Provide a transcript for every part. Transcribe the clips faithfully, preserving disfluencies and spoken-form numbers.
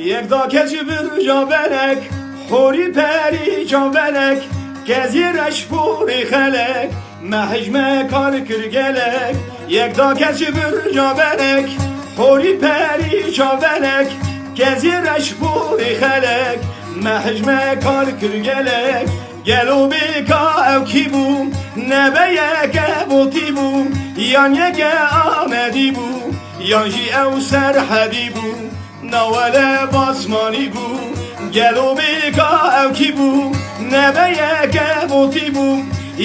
Yek da keç birca belek, horî perî çavelek, kezî reş porê xelek, me hej me kar kir gelek. Yek da keç birca belek, horî perî çavelek, kezî reş porê xelek, me hej me kar kir gelek. Gelo bêka ew kî bû, nebe yeke botî bû, yan yeke Amedî bû, yan jî ew Serhedî bû. Nawele Basmanî bû, gelo bêka ew kî bû, nebe yeke botî bû,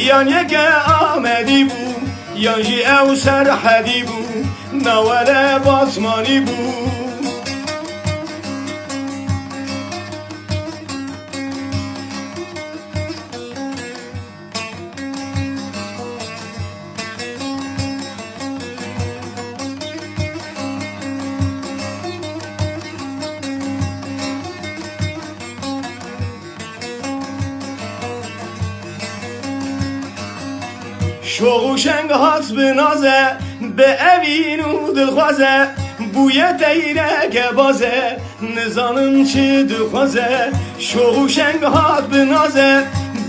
yan yeke Amedî bû, yan jî ew Serhedî bû. Nawele Basmanî bû. Şox û şeng hat bi naze, bi evîn û dilxwaze, bûye teyreke baze, nizanim çi dixwaze. Şox û şeng hat bi naze,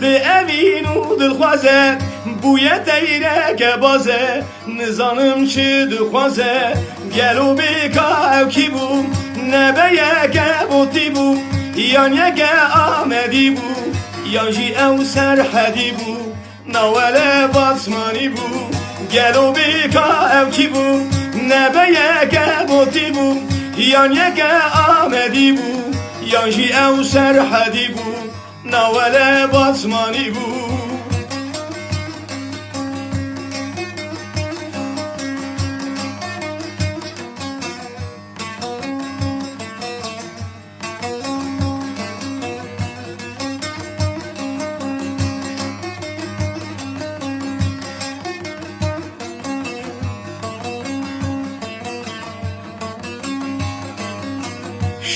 bi evîn û dilxwaze, bûye teyreke baze, nizanim çi dixwaze. Gelo bêka ew kî bû, nebe yeke botî bû, yan yeke Amedî bû, yan jî ew Serhedî bû. Nawele Basmanî bû, gelo bêka ew kî bû, nebe yeke botî bû, yan yeke Amedî bû, yan jî ew Serhedî bû. Nawele Basmanî bû.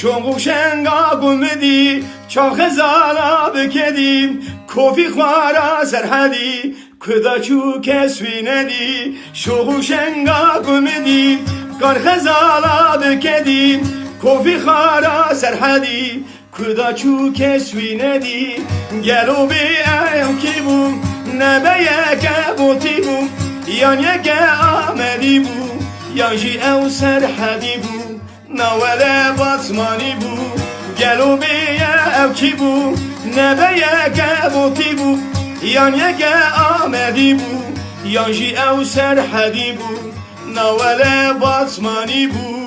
Şox û şenga gumidî, çaxezala bikedî, kofî xwara Serhedî, Kuda çû kes wî nedî, şox û şenga gumidî, kar xezala bikedî, kofî xara Serhedî, kuda çû kes wî nedî. Gelo bê ew kî bû, nebe yeke botî bû, yan yeke Amedî bû, yan jî ew Serhedî bû. Nawele Basmanî bû, gelo bê ye ew kî bû? Nebe yeke botî bû, yan yeke Amedî bû, yan jî ew Serhedî bû. Nawele Basmanî bû.